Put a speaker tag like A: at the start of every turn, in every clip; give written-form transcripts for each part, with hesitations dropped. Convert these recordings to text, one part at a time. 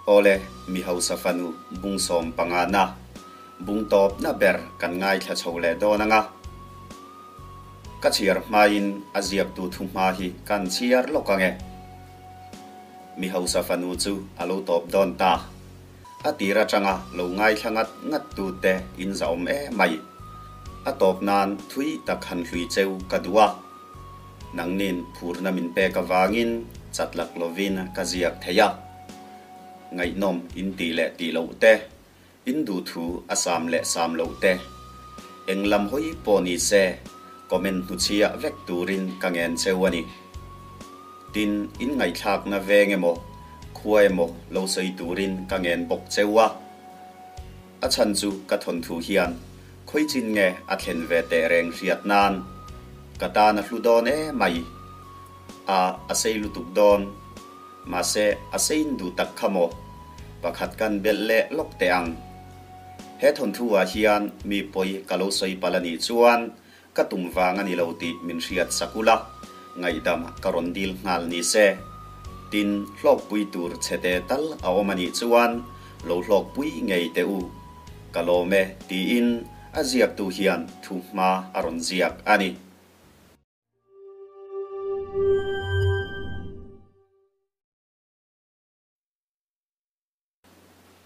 A: Awle, mi hausa fanu bung 15 na, bung tawpna ber kan ngaithla chho leh dawn anga. Ka chhiar hmain a ziaktu thuhma hi kan chhiar lawk ange. Mi hausa fanu chu a lo tawp dawn ta. A tir atanga lo ngaithla ngat ngat tute in zahawm e mai. A tawp nan thui tak han hlui cheu ka duh a. Nangnin phurna min pek avangin chat lak lovin ka ziak thei a. Ngaihnawm in tih leh tih loh te, in duh thu a sam leh sam loh te, eng lam hawi pawh ni se comment hnuchhiah vek turin ka ngen cheu a ni. Tin, in ngaihthlakna veng emaw, khua emaw lo sawi turin ka ngen bawk cheu a. A chhan chu ka thawnthu hian khawi chin nge a thlen ve teh reng hriat nan ka tan a hlu dawn e mai. A, a sei lutuk dawn. Mahse, a seiin duh tak kha maw? Pakhat kan belh leh lawk teh ang. He thawnthu ah hian mi pawi ka lo sawi palh a nih chuan Ka tum vang a ni lo tih min hriat sak ula, ngaihdam ka rawn dil nghal ni se. Tin, hlawkpui tur chhete tal a awm a nih chuan lo hlawkpui ngei teh u. Ka lawm e, tiin a ziaktu hian thu hma a rawn ziak a ni.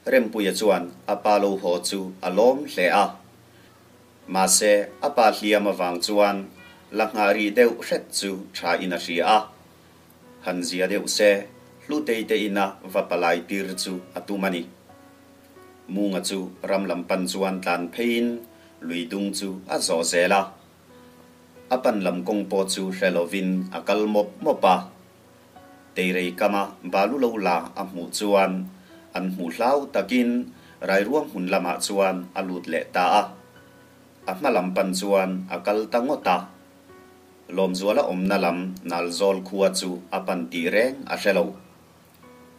A: Rempuia chuan a pa lo haw chu a lawm hle a. Mahse, a pa hliam avang chuan la nghah rih deuh hret chu tha in a hria a. Han zia deuh se, Hlutei te ina va palai tir chu a tum a ni. Munga chu ram lam pan chuan tlan pheiin lui dung chu a zawh zel a. A pan lam kawng pawh chu hre lovin a kal mawp mawp a. Teirei kama balu lo la a hmuh chuan an hmuh hlau takin Rairuang hmun lamah chuan a lut leh ta a. A hma lam pan chuan a kal ta ngawt a. Lawmzuala awmna lam Nalzawl khua chu a pan tih reng a hre lo.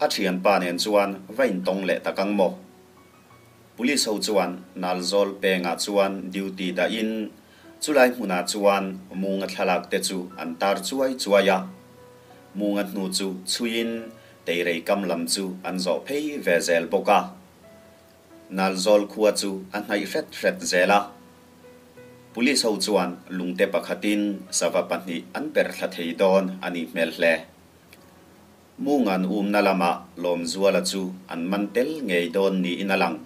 A: A thianpa nen chuan va intawng leh tak ang maw? Police ho chuan Nalzawl pengah chuan duty dahin Chulai hmunah chuan Munga thlalak te chu an tar chuai chuai a. Munga hnu chu chhuiin Teirei kam lam chu an zawh phei ve zel bawk a. Nalzawl khua chu a hnaih hret hret zel a. Police ho chuan lungte pakhatin sava pahnih an per thla thei dawn a nih hmel hle. Munga'n umna lamah Lawmzuala chu an man tel ngei dawn niin a lang.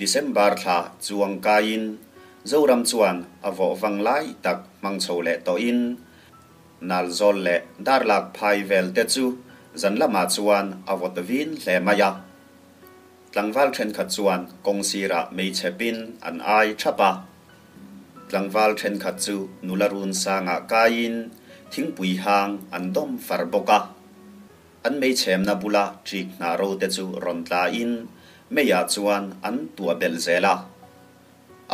A: December thla chuang kaiin Zoram chuan a vawh vang lai tak hmang chho leh tawhin Nalzawl leh Darlak phai vel te chu zan lamah chuan a vawt vin hle mai a. Tlangval thenkhat chuan kawng sirah mei chhepin an ai thap a. Tlangval thenkhat chu nula run sangah kaiin thingpui hang an dawm far bawk a. An meichhemna bula ṭik hnah ro te chu rawn tlain meiah chuan an tuah belh zel a.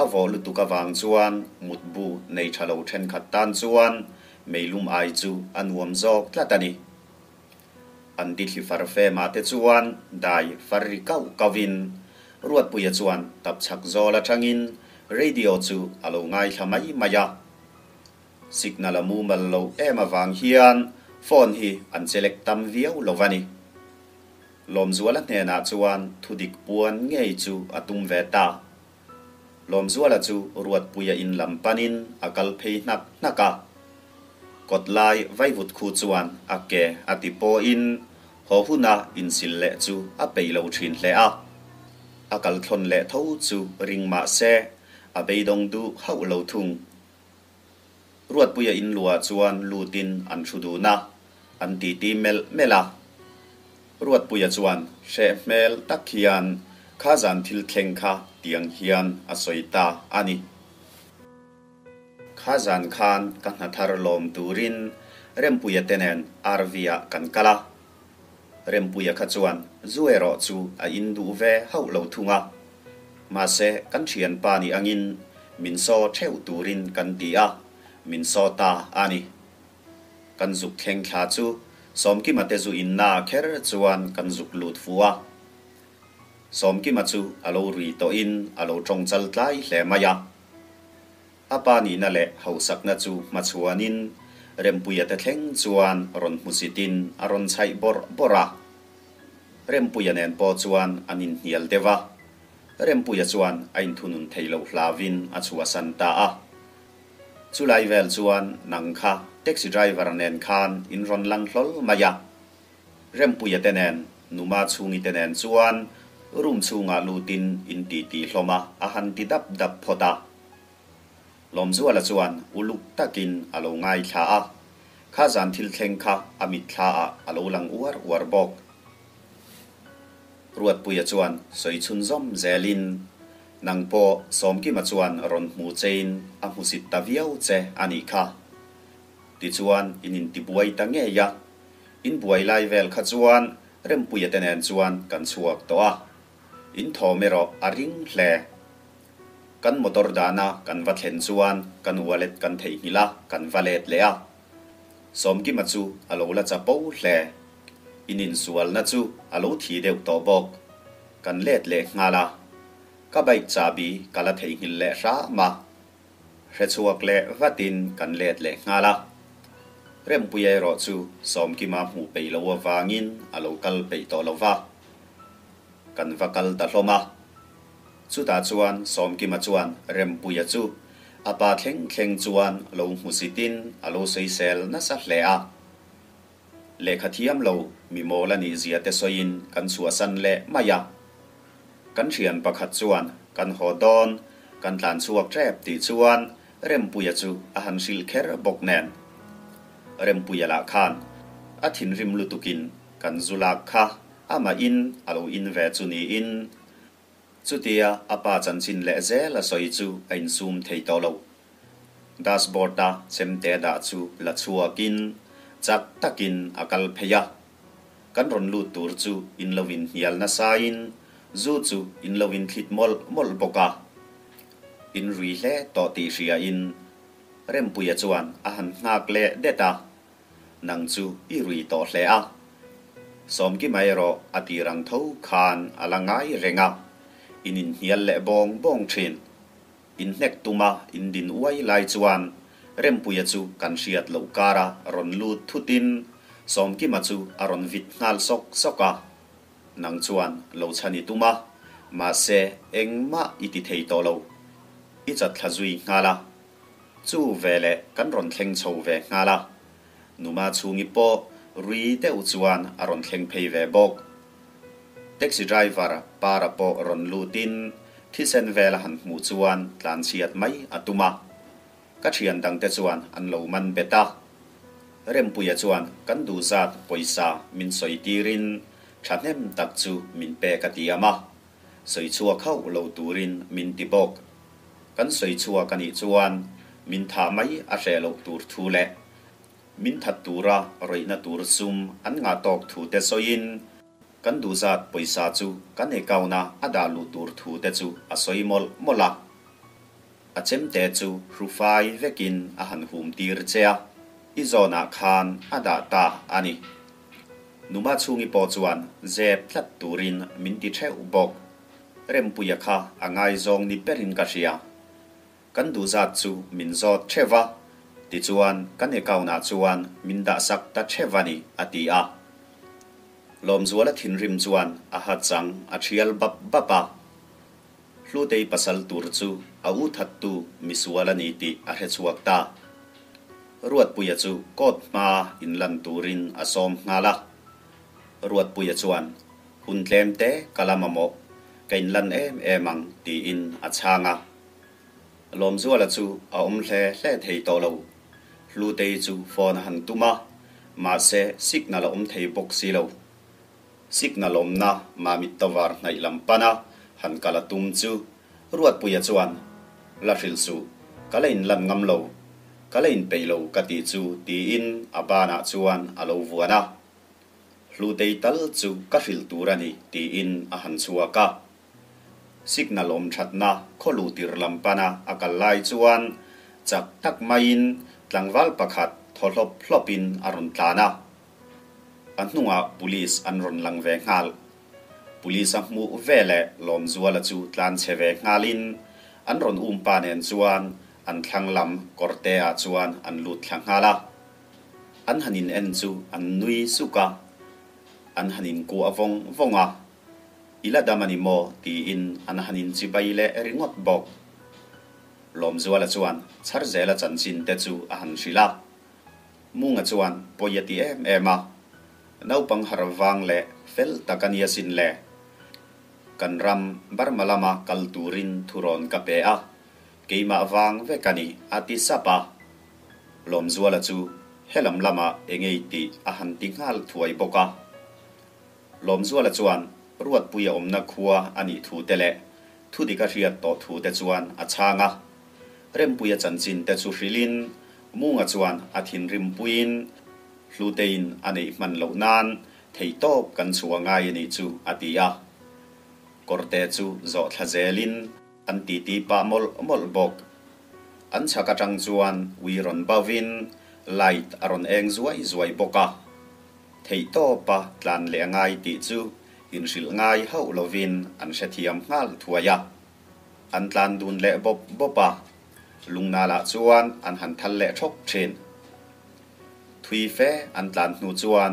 A: A vawh lutuk avang chuan mutbu nei ṭha lo ṭhenkhat tan chuan meilum ai chu a nuam zawk tlat a ni. An dithli far femah te chuan dai far ri kauh kauhin Ruatpuia chuan tapchhak zawl aṭangin radio chu a lo ngaithla mai mai a. Signal a mumal loh em avang hian phone hi an chelek tam viau lo a ni. Lawmzuala hnenah chuan thudik puan ngei chu a tum ve ta. Lawmzuala chu Ruatpuia in lam panin a kal phei hnak hnak a. Kawt lai vaivut khu chuan a ke a ti pawhin haw huna insil leh chu a peih lo thin hle a. A kal thlawn leh tho chu ring mah se a beidawng duh hauh lo thung. Ruatpuia in luah chuan lutin an thu dun a, an titi melh melh a. Ruatpuia chuan hreh hmel tak hian kha zan thil thleng kha tiang hian a sawi ta a ni. Kha zan khan ka hna thar lawm turin Rempuia te nen RV-ah kan kal a. Rempuia kha chuan zu erawh chu a in duh ve hauh lo thung a. Mahse, kan thianpa nih angin min saw theuh turin kan ti a, min saw ta a ni. Kan zuk thleng thla chu Sawmkima te zu inna kher chuan kan zuk lut fu a. Sawmkima chu a lo rui tawhin a lo tawng chal tlai hle mai a. A pa nihna leh hausakna chu hmachhuanin Rempuia te thleng chuan rawn hmusitin a rawn chhaih bawrh bawrh a. Rempuia nen pawh chuan an inhnial deuh a, Rempuia chuan a inthunun thei loh hlauvin a chhuahsan ta a. Chulai vel chuan nang kha taxi driver nen khan in rawn lang hlawl mai a. Rempuia te nen, Numa chhungi te nen chuan room chhungah lutin in titi hlawm a, a han ti dap dap phawt a. Lawmzuala chuan uluk takin a lo ngaithla a, kha zan thil thleng kha a mitthla ah a lo lang uar uar bawk. Ruatpuia chuan sawi chhunzawm zelin, Nang pawh Sawmkima chuan rawn hmu chein a hmusit ta viau che a nih kha. Tichuan in intibuai ta ngei a, in buai lai vel kha chuan Rempuia te nen chuan kan chhuak tawh a, in thawm erawh a ring hle. Kan motor dahna kan va thlen chuan kan wallet kan theihnghilh a, kan va let leh a. Sawmkima chu a lo la chapo hle. In insualna chu a lo thi deuh tawh bawk. Kan let leh nghal a. Ka bike chahbi ka la theihnghilh leh hram a. Hrechhuak leh vatin kan let leh nghal a. Rempuia erawh chu Sawmkima hmuh peih lo avangin a lo kal peih tawh lo va. Kan va kal ta hlawm a. Chutah chuan Sawmkima chuan Rempuia chu a pa thleng thleng chuan lo hmusitin a lo sawisel nasa hle a. Lehkha thiam lo mi mawl a nih zia te sawiin kan chhuahsan leh mai a. Kan thian pakhat chuan kan haw dawn, kan tlan chhuak tep tih chuan Rempuia chu a han hrilh kher bawk nen. Rempuia lah khan a thinrim lutukin kan zu lak kha amah in a lo in ve chu niin Chutia a pa chanchin leh zel a sawi chu a insum thei tawh lo. Dashboard-a chemte dah chu la chhuakin chak takin a kal phei a. Kan rawn lut tur chu in lo inhnial nasain zu chu in lo inthlit mawlh mawlh bawk a. In rui hle tawh tih hriain Rempuia chuan a han nghak leh det a. Nang chu i rui tawh hle a. Sawmkima erawh a tir ang tho khan a la ngai reng a, in inhnial leh bawng bawng thin. Inhnek tuma in din uai lai chuan Rempuia chu kan hriat loh kara rawn lut thutin Sawmkima chu a rawn vit nghal sawk sawk a. Nang chuan lo chhan i tum a, mahse engmah i ti thei tawh lo. I chatthla zui nghal a. Chu veleh kan rawn thleng chho ve nghal a, Numa chhungi pawh rui deuh chuan a rawn thleng phei ve bawk. Taxi driver Para pawh rawn lutin thisen vel a han hmuh chuan tlanchhiat mai a tum a, ka thian dangte chuan an lo man bet a. Rempuia chuan kan duh zat pawisa min sawi tirin thahnem tak chu min pek a tiam a, sawi chhuak hauh lo turin min ti bawk. Kan sawi chhuak a nih chuan min thah mai a hreh loh tur thu leh min that tura rawihna tur sum an ngah tawk thu te sawiin kan duh zat pawisa chu kan account-a a dah luh tur thu te chu a sawi mawlh mawlh a. A chemte chu hrufai vekin a han hum tir che a, i zawnah khan a dah ta a ni. Numa chhungi pawh chuan zep tlat turin min ti theuh bawk. Rempuia kha a ngaizawng ni berin ka hria. Kan duh zat chu min zawt theuh a, tichuan kan account-ah chuan min dahsak ta theuh a ni, a ti a. Lawmzuala thinrim chuan a ha chang a thial bap bap a. Hlutei pasal tur chu a u thattu misual a ni tih a hre chhuak ta. Ruatpuia chu court hma inlan turin a sawm nghal a. Ruatpuia chuan, Hun tlem te ka la mamawh, ka inlan em em ang, tiin a chhang a. Lawmzuala chu a awm hle hle thei tawh lo. Hlutei chu phone a han tum a, mahse signal a awm thei bawk si lo. Signal awmna Mamit Tower hnaih lam pana han kal a tum chu Ruatpuia chuan, La hrilh suh, ka la inlan ngam lo, ka la inpeih lo ka tih chu tiin a banah chuan a lo vuan a. Hlutei tal chu ka hrilh tur a ni tiin a han chhuak a. Signal awm thatna khaw luh tir lam pana a kal lai chuan chak tak maiin tlangval pakhat thaw hlawp hlawpin a rawn tlan a. A hnungah police an rawn lang ve nghal. Police a hmuh veleh Lawmzuala chu tlan chhe ve nghalin an rawn um pa nen chuan an thlang lam kawrte ah chuan an lut thla nghal a. An han in en chu an nui suk a. An han inkuah vawng vawng a, I la dam a ni maw? tiin an han inchibai leh ringawt bawk. Lawmzuala chuan Chharzela chanchin te chu a han hrilh a. Munga chuan pawi a ti em em a, Naupang harh vang leh fel tak a nia sin le. Kan ram Burma lama kal turin thurawn ka pe a, keimah vang vek a ni, a ti sap a. Lawmzuala chu helam lamah engei tih a han ti nghal thuai bawk a. Lawmzuala chuan Ruatpuia awmna khua a nih thu te leh thudik a hriat tawh thu te chuan a chhang a. Rempuia chanchin te chu hrilhin Munga chuan a thinrimpuiin Hlutein a neih hman loh nan theihtawp kan chhuah ngai a nih chu a ti a. Kawrte chu zawh thla zelin An titi pah mawlh mawlh bawk. An chhak atang chuan ui rawn bauhin light a rawn eng zuai zuai bawk a. Theihtawpa tlan leh a ngai tih chu inhrilh ngai hauh lovin an hrethiam nghal thuai a. An tlan dun leh bawp bawp a, lungnalah chuan an han thal leh thawk thin. Thui fe an tlan hnu chuan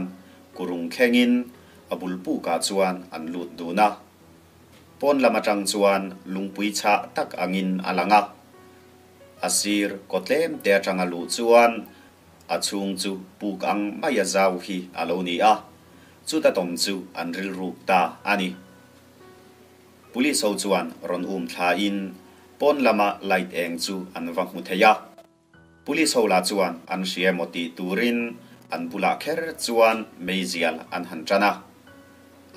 A: kurung thlengin a bul pukah chuan an lut dun a. Pawn lam atang chuan lungpui chhah tak angin a lang a. A sir kaw tlem te atanga luh chuan a chhung chu puk ang maia zau hi a lo ni a, chuta tawm chu an rilruk ta a ni. Police ho chuan rawn um thlain pawn lama light eng chu an va hmu thei a. Police ho lah chuan an hria emaw tih turin an bulah kher chuan meizial an han tan a.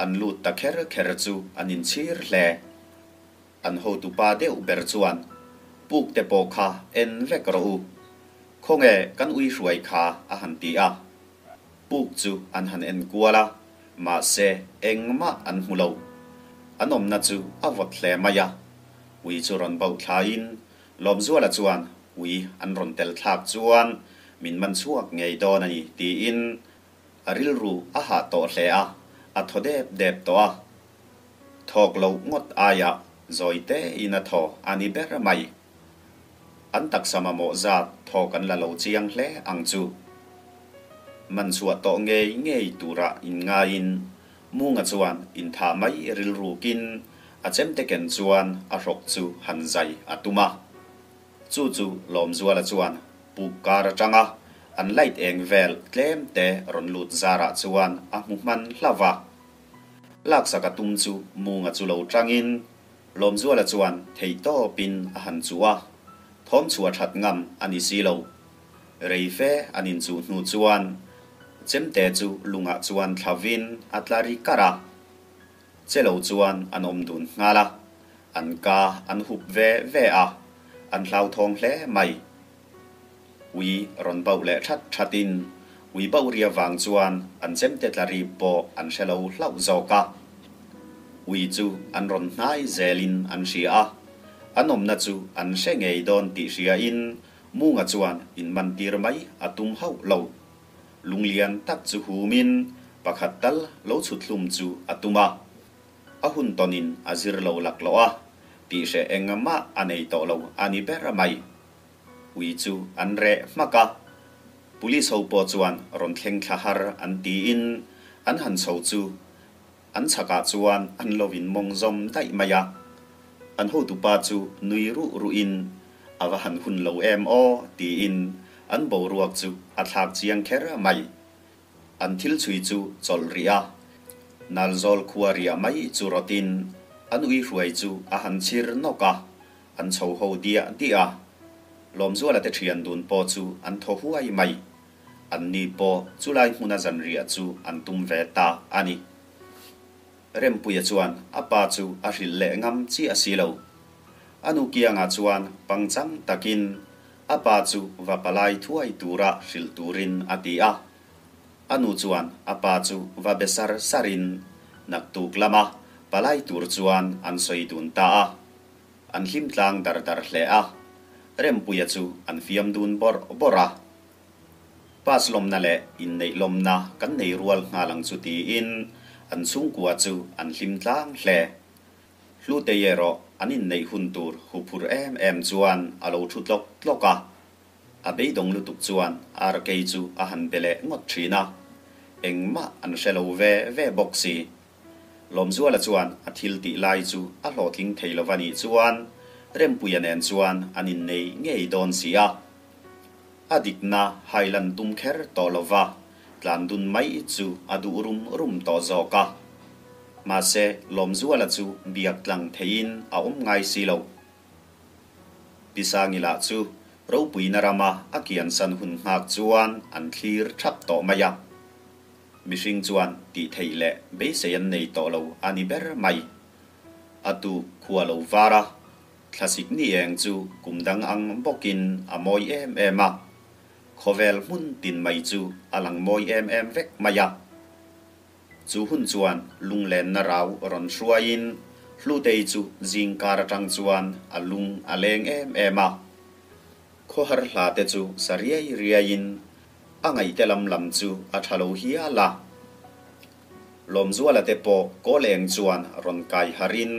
A: An lut ta kher kher chu an inchhir hle. An hotupa deuh ber chuan, Puk te pawh kha en vek rawh u. Khawnge kan ui hruai kha a han ti a. Puk chu an han en kual a, mahse engmah an hmu lo. An awmna chu a vawt hle mai a. Ui chu rawn bauh thlaiin Lawmzuala chuan ui an rawn tel thlak chuan min man chhuak ngei dawn a ni tiin a rilru a hah tawh hle a, a thaw dep dep tawh a. Thawk loh ngawt aiah zawi tein a thaw a ni ber mai. An taksa mamawh zat thawk an la lo chiang hle ang chu. Man chhuah tawh ngei ngei tura inngaiin Munga chuan inthah mai rilrukin a chemte ken chuan a hrawk chu han zai a tum a. Chu chu Lawmzuala chuan puk kar atanga an light eng vel tlem te rawn lut zarah chuan a hmu hman hlauh a. Laksak a tum chu Munga chu lo tangin Lawmzuala chuan theihtawpin a han chuh a, thawm chhuah that ngam a ni si lo. Rei fe an inchuh hnu chuan chemte chu lungah chuan thlavin a tla ri karh a. Che lo chuan an awm dun nghal a, an ka an hup ve ve a, an hlauthawng hle mai. Ui rawn bauh leh that thatin ui bauh ria vang chuan an chemte tla ri pawh an hre lo hlauh zawk a. Ui chu an rawn hnai zelin an hria a, an awmna chu an hre ngei dawn tih hriain Munga chuan inmantir mai a tum hauh lo. Lunglian tak chu humin pakhat tal lo chhut hlum chu a tum a. A hun tawnin a zir lo laklawh a, tihhreh engmah a nei tawh lo a ni ber mai. Ui chu an reh hmak a. Police ho pawh chuan rawn thleng thla har an tiin an han chho chu An chhakah chuan an lo in mawng zawm daih mai a. An hotupa chu nui ruh ruhin, A va han hun lo em aw, tiin an boruak chu a thlak chiang kher mai. An thil chhui chu chawlh rih a. Nalzawl khua riah mai chu rawtin an ui hruai chu a han chhir nawk a, an chho ho diah diah a. Lawmzuala te thian dun pawh chu an thaw huai mai. Anni pawh chulai hmuna zanriah chu an tum ve ta a ni. Rempuia chuan a pa chu a hrilh leh ngam chiah si lo. A nu kiangah chuan pangchang takin a pa chu va palai thuai tura hrilh turin a ti a. A nu chuan a pa chu va be sar sarin naktuk lama palai tur chuan an sawi dun ta a. An hlim tlang dar dar hle a. Rempuia chu an fiam dun bawrh bawrh a. Pass lawmna leh inneih lawmna kan nei rual nghal ang chu tiin an chhungkua chu an hlim tlang hle. Hlutei erawh an inneih hun tur huphur em em chuan a lo thu tlawk tlawk a. A beidawng lutuk chuan RK chu a han be leh ngawt thin a. Engmah an hre lo ve ve bawk si. Lawmzuala chuan a thil tih lai chu a hlawhtling thei lo va nih chuan Rempuia nen chuan an innei ngei dawn si a. A dikna hailan tum kher tawh lo va, tlan dun mai chu a duh rum rum tawh zawk a. Mahse, Lawmzuala chu biak tlang theiin a awm ngai si lo. Pi Sangila chu ropuina rama a kiansan hun nghak chuan an thlir thap tawh mai a. Mihring chuan tih theih leh beisei an nei tawh lo a ni ber mai. A tu khua lo var a, thlasik ni eng chu kum dang ang bawkin a mawi em em a. Khawvel hmun tin mai chu a lang mawi em em vek mai a. Chu hun chuan lunglenna rau rawn hruaiin Hlutei chu zingkar atang chuan a lung a leng em em a. Khawhar hla te chu sa riai riaiin a ngaihte lam lam chu a tha lo hial a. Lawmzuala te pawh kawl eng chuan rawn kai harin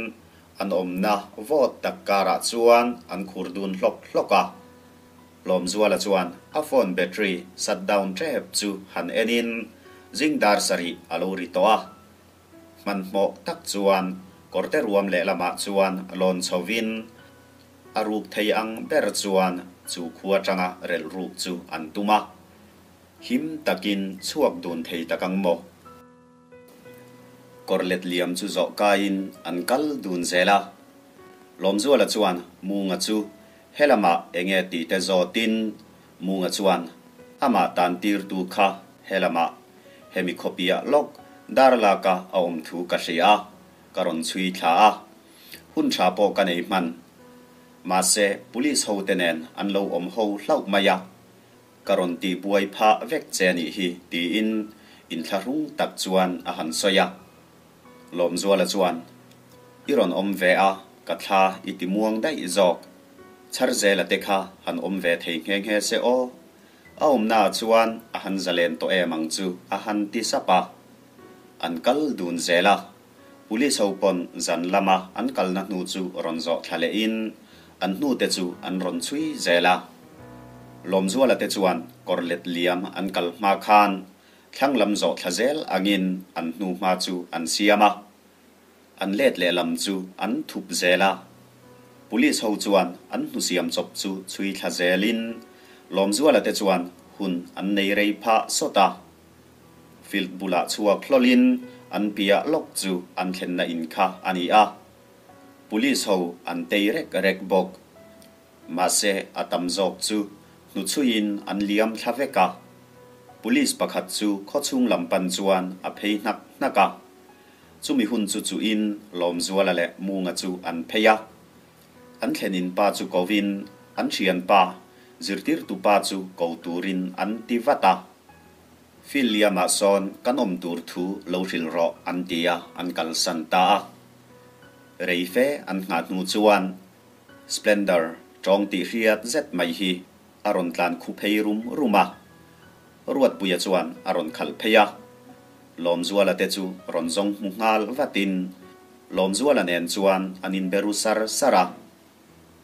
A: an awmna vawt tak karah chuan an khur dun hlawk hlawk a. Lawmzuala chuan a phone battery shut down tep chu han enin zing dar sarih a lo ri tawh a. Hmanhmawh tak chuan kawrte ruam lehlamah chuan lawn chhovin a ruk thei ang ber chuan chu khua tanga relh ruk chu an tum a. Him takin chhuak dun thei tak ang maw? Kawr let liam chu zawh kaiin an kal dun zel a. Lawmzuala chuan Munga chu helamah enge tih te zawtin Munga chuan amah tan tirtu kha helamah hemi khawpiah lawk dar laka a awm thu ka hria a, ka rawn chhui thla a. Hun tha pawh ka nei hman. Mahse police ho te nen an lo awm ho hlauh mai a. Ka rawn tih buai phah vek che anih hi tiin inthlahrung tak chuan a han sawi a. Lawmzuala chuan, I rawn awm ve a, ka thla i ti muang daih zawk. Chharzela te kha han awm ve thei nghe nghe se aw. A awmnaah chuan a han zalen tawh em ang chu a han ti sap a. An kal dun zel a. Police ho pawn zan lama an kalna hnu chu rawn zawh thla lehin an hnute chu an rawn chhui zel a. Lawmzuala te chuan kawr let liam an kal hma khan thlang lam zawh thla zel angin an hnu hma chu an siam a. An let leh lam chu an thup zel a. Police ho chuan an hnu siam chawp chu chhui thla zelin Lawmzuala te chuan hun an nei rei phah sawt a. Field bulah chhuak hlawlin an piah lawk chu an thlenna in kha a ni a. Police ho an tei rek rek bawk. Mahse a tam zawk chu hnuchhuiin an liam thla vek a. Police pakhat chu khawchhung lam pan chuan a phei hnak hnak a. Chumi hun chu chuhin Lawmzuala leh Munga chu an phei a. An thlenin pa chu kovin an thianpa zirtirtu pa chu ko turin an ti vat a. Field liamah sawn kan awm tur thu lo hrilh rawh an ti a, an kalsan ta a. Rei fe an nghah hnu chuan Splendor tawng tih hriat zet mai hi a rawn tlan khu phei rum rum a. Ruatpuia chuan a rawn khalh phei a. Lawmzuala te chu rawn zawng hmu nghal vatin Lawmzuala nen chuan an inbe ru sar sar a.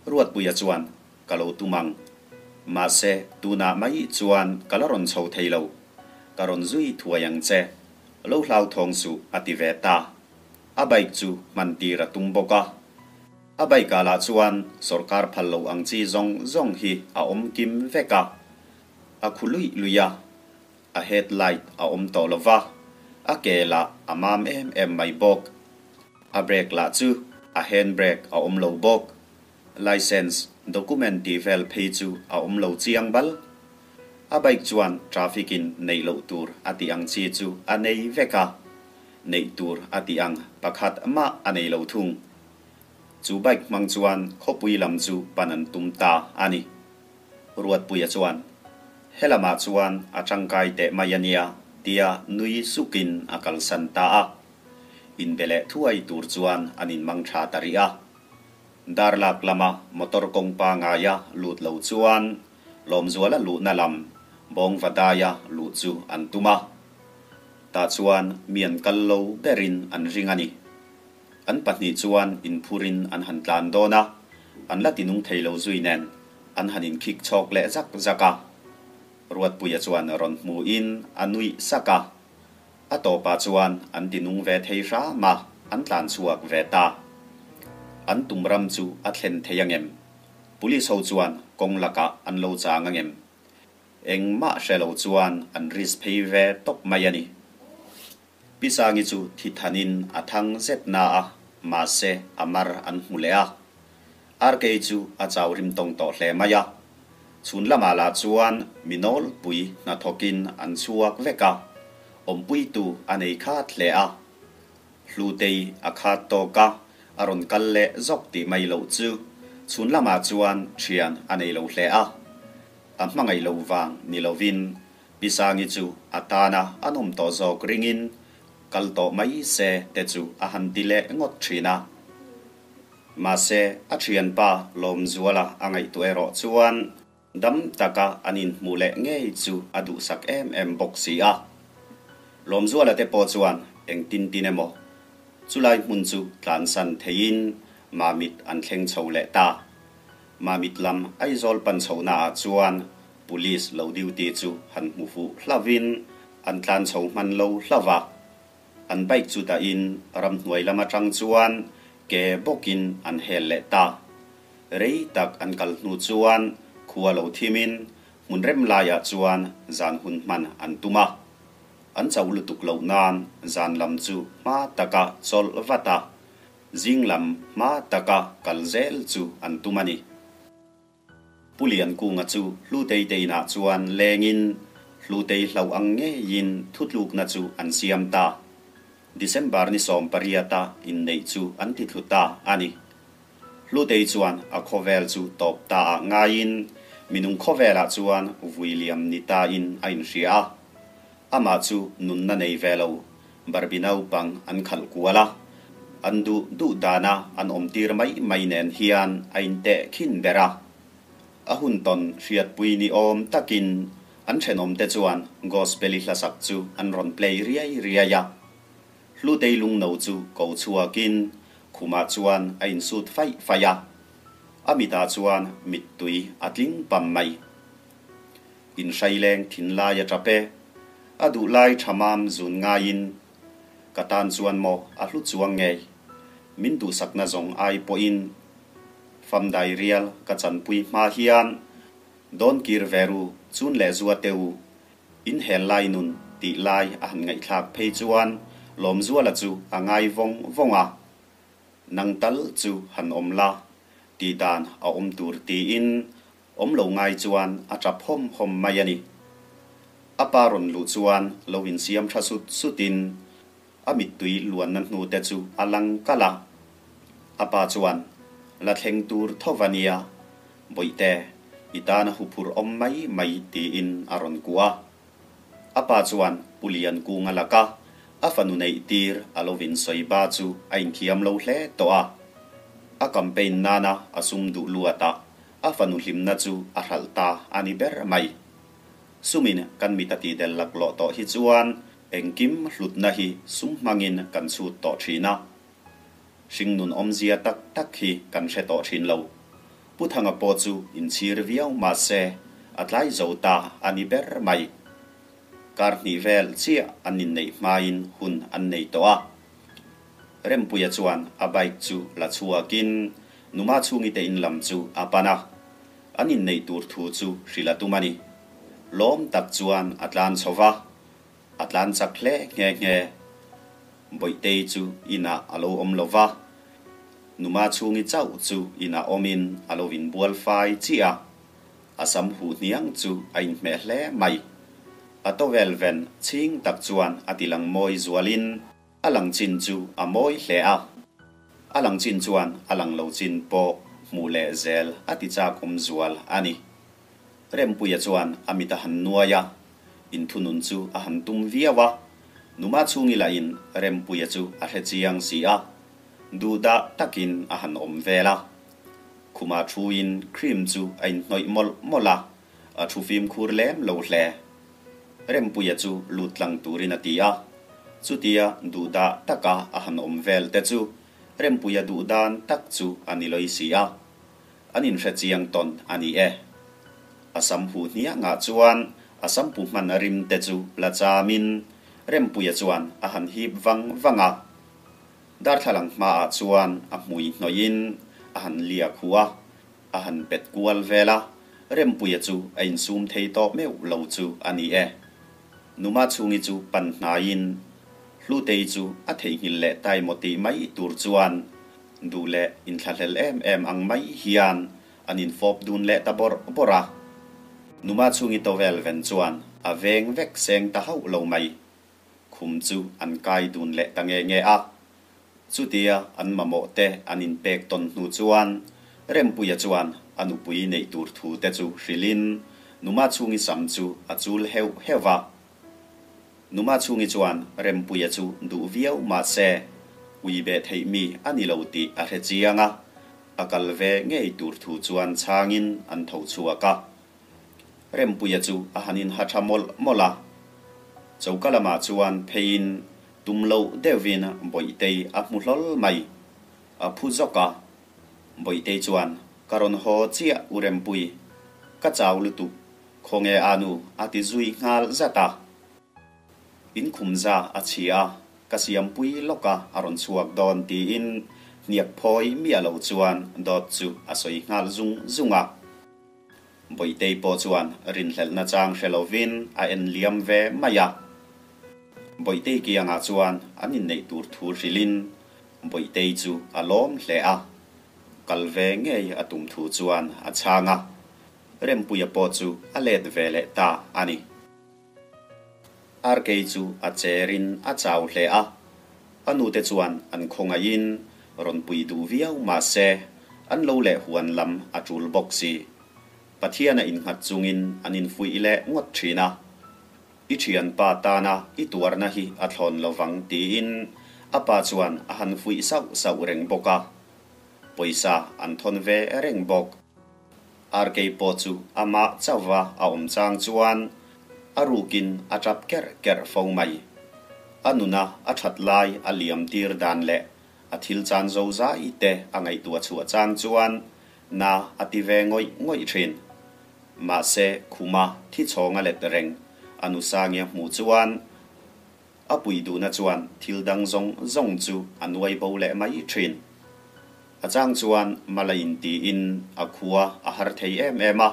A: Ruatpuia chuan, Ka lo tum ang. Mahse, tunah mai chuan ka la rawn chho thei lo. Ka rawn zui thuai ang che. Lo hlauthawng suh, a ti ve ta. A bike chu hman tir a tum bawk a. A bike ah lah chuan sawrkar phal lo ang chi zawng zawng hi a awm kim vek a. A khu luih luih a. A head light a awm tawh lo va, a ke lah a mam em em mai bawk. A brake lah chu a hand brake a awm lo bawk. Licence, document tih vel phei chu a awm lo chiang bal. A bike chuan traffic in neih loh tur a tih ang chi chu a nei vek a, neih tur a tih ang pakhat mah a nei lo thung. Chu bike hmang chuan khawpui lam chu pan an tum ta a ni. Ruatpuia chuan, Helamah chuan a tangkai teh mai a nia, tia nui sukin a kalsan ta a. Inbe leh thuai tur chuan an inmang tha ta rih a. Darlak lama motor kawng pangaia lut lo chuan Lawmzuala luhna lam Bawngvadaia luh chu an tum a. Tah chuan mi an kal lo berin an ring a ni. An pahnih chuan inphurin an han tlan dawn a, an la tinung thei lo zui nen an han inkhik chhawk leh zak zak a. Ruatpuia chuan rawn hmuhin a nuih sak a. A tawpah chuan an ti nung ve thei hram a, an tlan chhuak ve ta. An tum ram chu a thlen thei angem? Police ho chuan kawng lakah an lo chang angem? Engmah hre lo chuan an risk phei ve tawp mai a ni. Pi Sangi chu thi thanin a thang zet na a, mahse a mar an hmu leh a. RK chu a chau rim tawng tawh hle mai a. Chhun lamah lah chuan mi nawlpui hnathawkin an chhuak vek a, awmpuitu a nei khat hle a. Hlutei a khat tawk a, a rawn kal leh zawk tih mai loh chu chhun lamah chuan thian a nei lo hle a. A hmangaih lo vang ni lovin Pi Sangi chu a tana a nawm tawh zawk ringin kal tawh mai se te chu a han ti leh ngawt thin a. Mahse, a thianpa Lawmzuala a ngaihtuah erawh chuan dam taka an inhmuh leh ngei chu a duhsak em em bawk si a. Lawmzuala te pawh chuan engtin tin emaw chulai hmun chu tlansan theiin Mamit an thleng chho leh ta. Mamit lam Aizawl pan chhohnaah chuan Police lo duty chu han hmu fuh hlauhin an tlan chho hman lo hlauh a. An bike chu dahin ramhnuai lam atang chuan ke bawkin an hel leh ta. Rei tak an kal hnu chuan khua lo thimin hmun rem laiah chuan zan hun hman an tum a. An chauh lutuk loh nan zan lam chu hma taka chawlh vat a, zing lam hma taka kal zel chu an tum a ni. Pu Liankunga chu Hlutei te inah chuan lengin Hlutei hlauh ang ngeiin thutlukna chu an siam ta. December ni 18-a inneih chu an ti thlu ta a ni. Hlutei chuan a khawvel chu tawp ta ah ngaiin minung khawvelah chuan vui liam ni tain a inhria a. Amah chu nunna nei ve lo Barbie naupang an khalh kual a, an duh duh dana an awmtir mai mai nen hian a inteh khin ber a. A hun tawn hriatpui ni awm takin an thenawmte chuan Gospel-i hlasak chu an rawn play riai riai a. Hlutei lungno chu ko chhuakin khumah chuan a insut faih faih a. A mitah chuan mittui a tling pam mai. Inhraileng thinlai a tap e. A duhlai tha mam zun ngaiin ka tan chuan maw a hlu chuang ngei. Min duhsakna zawng ai pawhin famdai rial ka chanpui hma hian dawn kir ve ru chun leh zua te u inhel lai nun tih lai a han ngaihthlak phei chuan Lawmzuala chu a ngai vawng vawng a. Nang tal chu han awm la tih dan a awm tur tiin Awm lo ngai chuan a tap hawm hawm mai a ni. A pa rawn luh chuan lo insiam tha sut sutin a mittui luanna hnu te chu a lang kalh a. A pa chuan, La thleng tur tho va nia, Bawihte, i tana huphurh awm mai mai tiin a rawn kuah a. A pa chuan Pu Liankunga laka a fanu neih tir a lo insawi ba chu a inthiam lo hle tawh a. A campaign nana a sum duh luatah a fanu hlimna chu a hralh ta a ni ber mai. Sumin kan mit a tidel laklawh tawh hi chuan engkim hlutna hi sum hmangin kan chhut tawh thin a. Hringnun awmzia tak tak hi kan hre tawh thin lo. Pu Thanga pawh chu inchhir viau mahse a tlai zo ta a ni ber mai. Kar hnih vel chiah an inneih hmain hun an nei tawh a. Rempuia chuan a bike chu la chhuakin Numa chhungi te in lam chu a pan a. An inneih tur thu chu hrilh a tum a ni. Lawm tak chuan a tlan chho va. A tlan chak hle nghe nghe. Bawihtei chu inah a lo awm lo va, Numa chhungi chauh chu inah awmin a lo inbual fai chiah a, a sam huh hniang chu a inhmeh hle mai. A towel ven chhing tak chuan a ti lang mawi zualin a lang chin chu a mawi hle a. A lang chin chuan a lang lo chin pawh hmuh leh zel a ti chak awm zual a ni. Rempuia chuan a mit a han nuai a, inthunun chu a han tum viau a, Numa chhungi lahin Rempuia chu a hre chiang si a, duhdah takin a han awm vel a. Khumah thuin cream chu a inhnawih mawlh mawlh a, a thu fimkhur lem lo hle. Rempuia chu lut tlang turin a ti a, chutia duhdah taka a han awm vel te chu Rempuia duhdan tak chu a ni lawih si a. An inhre chiang tawn a ni e. A sam huh hniangah chuan a sampu hman a rim te chu la chamin Rempuia chuan a han hip vang vang a. Darthlalang hmaah chuan a hmui hnawih in a han liak huh a, a han pet kual vel a, Rempuia chu a insum thei tawh meuh lo chu a ni e. Numa chhungi chu pan hnaiin Hlutei chu a theihnghilh leh tai maw tih mai tur chuan duh leh inthlahlel em em ang mai hian an infawp dun leh ta bawrh bawrh a. Numa chhungi towel ven chuan a veng vek seng ta hauh lo mai. Khum chu an kai dun leh ta nge nge a. Chutia an mamawh te an inpek tawn hnu chuan Rempuia chuan a nupui neih tur thu te chu hrilhin Numa chhungi sam chu a chul heuh heuh va. Numa chhungi chuan Rempuia chu duh viau mah se ui beh theih mi a ni lo tih a hre chiang a, a kal ve ngei tur thu chuan chhangin an tho chhuak a. Rempuia chu a han inha tha mawlh mawlh a. Choka lamah chuan pheiin tum loh deuhin Bawihtei a hmu hlawl mai. A phu zawk a. Bawihtei chuan, Ka rawn haw chiah u Rempui. Ka chau lutuk. Khawnge a nu a ti zui nghal zat a. In khum za a chhi a, ka siampui lawk a a rawn chhuak dawn tiin hniak phawi miah lo chuan dawt chu a sawi nghal zung zung a. Bawihtei pawh chuan rinhlelhna chang hre lovin a en liam ve mai a. Bawihtei kiangah chuan an inneih tur thu hrilhin Bawihtei chu a lawm hle a, kal ve ngei a tum thu chuan a chhang a. Rempuia pawh chu a let ve leh ta a ni. Arkei chu a cherin a chau hle a, a nute chuan an khawngaihin rawn pui duh viau mah se an lo leh huan lam a tul bawk si. Pathiana innghat chungin an infuih leh ngawt thin a, I thianpa tana i tuarna hi a thlawn lo vang tiin a pa chuan a han fuih sauh sauh reng bawk a, pawisa an thawn ve reng bawk. Arkei pawh chu amah chauhva a awm chang chuan a rukin a tap kerh kerh fo mai. A nuna a that lai a liam tir dan leh a thil chan zo zai te a ngaihtuah chhuah chang chuan na a ti ve ngawih ngawih thin. Mahse khuma thi chhawng a let reng a nu Sangia hmuh chuan A pui duhna chuan thil dang zawng zawng chu a nuai bo leh mai thin. A chang chuan mal a intiin a khua a har thei em em a,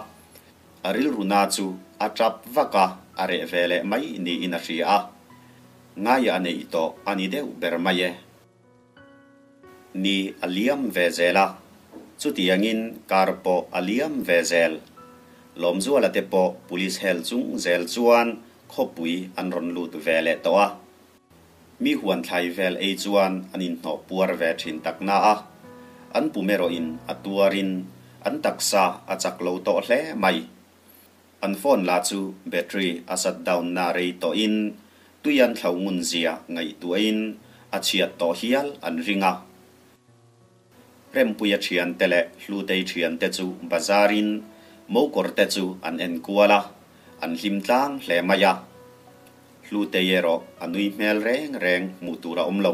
A: a rilruna chu a tap vak a, a reh ve leh mai niin a hria a. Ngaia a neih tawh a ni deuh ber mai e. Ni a liam ve zel a, chutiangin kar pawh a liam ve zel. Lawmzuala te pawh police hel chung zel chuan khawpui an rawn lut ve leh tawh a. Mi huan thlai vel ei chuan an inhnawh puar ve thin tak na a, an pum erawhin a tuarin an taksa a chak lo tawh hle mai. An phone lah chu battery a shut down na rei tawhin tui an thlo ngun zia ngaihtuahin a chhiat tawh hial an ring a. Rempuia thiante leh Hlutei thiante chu bazarin mokawr te chu an en kual a, an hlim tlang hle mai a. Hlutei erawh a nui hmel reng reng hmuh tur a awm lo.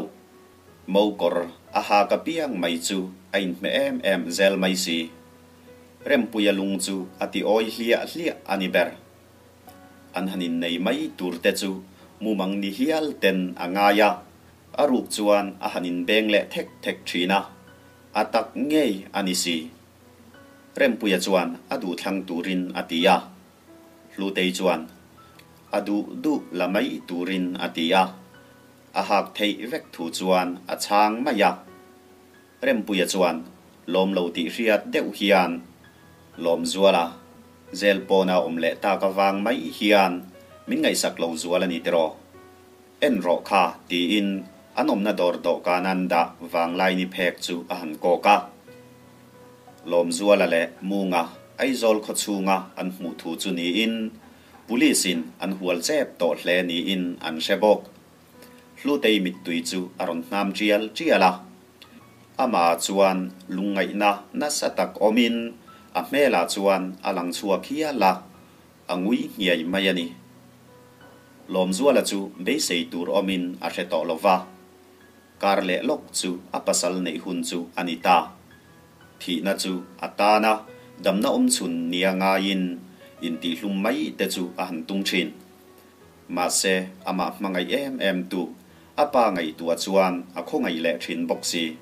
A: Mokawr a hak apiang mai chu a inhmeh em em zel mai si. Rempuia lung chu a ti awi hliah hliah a ni ber. An han innei mai tur te chu mumang ni hial ten a ngai a, a ruk chuan a han inbeng leh thek thek thin a, a tak ngei a ni si. Rempuia chuan a duh thlang turin a ti a, Hlutei chuan a duh duh la mai turin a ti a, a hak theih vek thu chuan a chhang mai a. Rempuia chuan lawm lo tih hriat deuh hian Lawmzuala zel pawna awm leh tak avang mai hian min ngaihsak lo zual a ni tiraw? En rawh kha tiin an awmna dawr dawhkan an dah vanglaini phek chu a han kawk a. Lawmzuala leh Munga Aizawl khawchhunga an hmuh thu chu niin Police in an hual chep tawh hle niin an hre bawk. Hlutei mittui chu a rawn hnam tial tial a. Amah chuan lungngaihna nasa tak awmin a hmelah chuan a lang chhuak hial a, a ngui nghiai mai a ni. Lawmzuala chu beisei tur awmin a hre tawh lo va, kar leh lawk chu a pasal neih hun chu a ni ta. Thihna chu a tan a, damna awmchhun nia ngaiin intihlum mai te chu a han tum thin. Mahse, amah hmangaih em em tu a pa ngaihtuah chuan a khawngaih leh thin bawk si.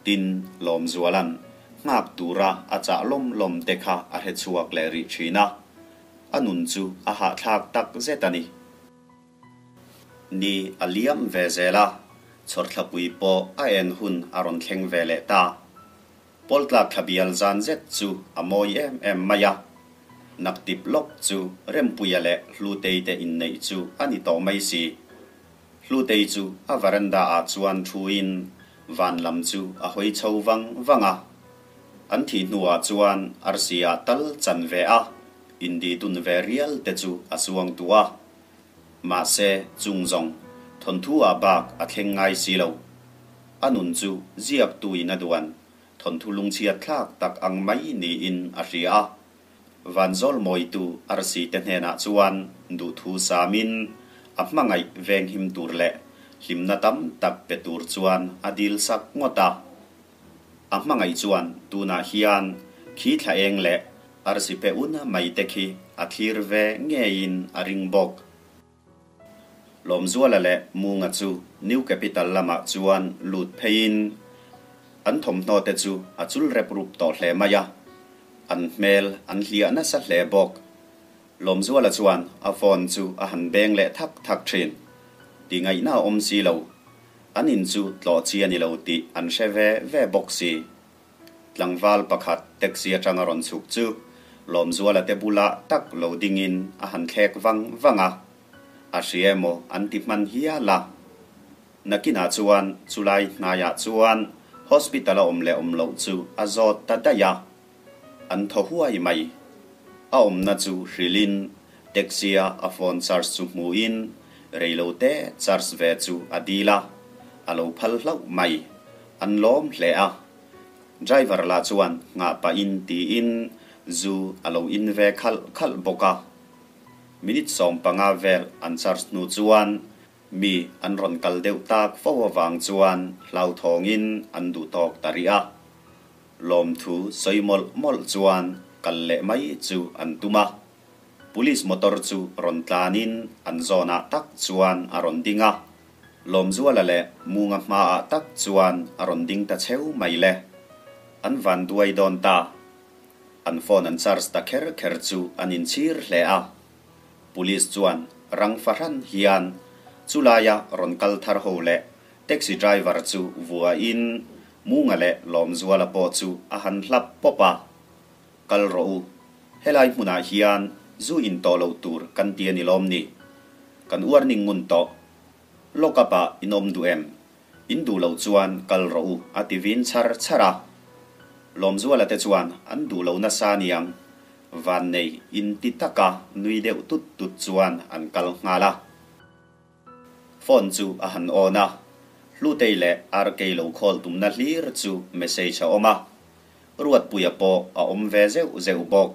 A: Tin, Lawmzuala'n nghak tura a chah lawm lawm te kha a hre chhuak leh rih thin a, a nun chu a hahthlak tak zet a ni. Ni a liam ve zel a, chhawrthlapui pawh a en hun a rawn thleng ve leh ta. Pawltlak thla bial zan zet chu a mawi em em mai a, naktip lawk chu Rempuia leh Hlutei te inneih chu a ni tawh mai si. Hlutei chu a veranda ah chuan thuin van lam chu a hawi chho vang vang a. An thih hnuah chuan arsi ah tal chan ve a, indi dun ve rial te chu a suang tu a. Mahse, chung zawng thawnthu ah bak a thleng ngai si lo. A nun chu ziaktuin a duan thawnthu lungchhiat thlak tak ang mai niin a hria a. Vanzawl mawitu arsi te hnenah chuan duhthu samin a hmangaih venghim tur leh hlimna tam tak pe tur chuan a dil sak ngawt a. A hmangaih chuan tunah hian khi thla eng leh arsi pe un mai te khi a thlir ve ngeiin a ring bawk. Lawmzuala leh Munga chu New Capital lamah chuan lut pheiin an thawmhnaw te chu a chul rep rup tawh hle mai a, an hmel an hliah nasa hle bawk. Lawmzuala chuan a phone chu a han beng leh thak thak thin. Ti ngaihna a awm si lo, an in chu tlawh chi a ni lo tih an hre ve ve bawk si. Tlangval pakhat taxi atanga rawn chhuk chu Lawmzuala te bulah tak lo dingin a han thlek vang vang a, a hria emaw an ti hman hial a. Nakinah chuan chulai hnaiah chuan hospital a awm leh awm loh chu a zawt ta daih a, an thaw huai mai. A awmna chu hrilhin taxi-a a phone charge chu hmuhin reilote charge ve chu a dil a, a lo phal hlauh mai. An lawm hle a. Driver lah chuan nghah pahin tiin zu a lo in ve khalh khalh bawk a. Minute 15 vel an charge hnu chuan mi an rawn kal deuh tak fo avang chuan hlauthawngin an duh tawk ta rih a. Lawmthu sawi mawlh mawlh chuan kal leh mai chu an tum a. Police motor chu rawn tlanin an zawnah tak chuan a rawn ding a. Lawmzuala leh Munga hmaah tak chuan a rawn ding ta cheu mai le. An van duai dawn ta. An phone an charge ta kher kher chu an inchhir hle a. Police chuan rang fahran hian chulaia rawn kal thar ho leh taxi driver chu vuahin Munga leh Lawmzuala pawh chu a han hlap pawp a. Kal rawh u. Helai hmunah hian zu in tawh loh tur kan ti a ni lawm ni? Kan uar ning ngun tawh. Lock up ah in awm duh em? In duh loh chuan kal rawh u a ti vin chhar chhar a. Lawmzuala te chuan an duh lo nasa aniang. Vannei in ti taka nui deuh tut tut chuan an kal nghal a. Phone chu a han on a, Hlutei leh Arkei lo call tumna hlir chu message a awm a. Ruatpuia pawh a awm ve zeuh zeuh bawk.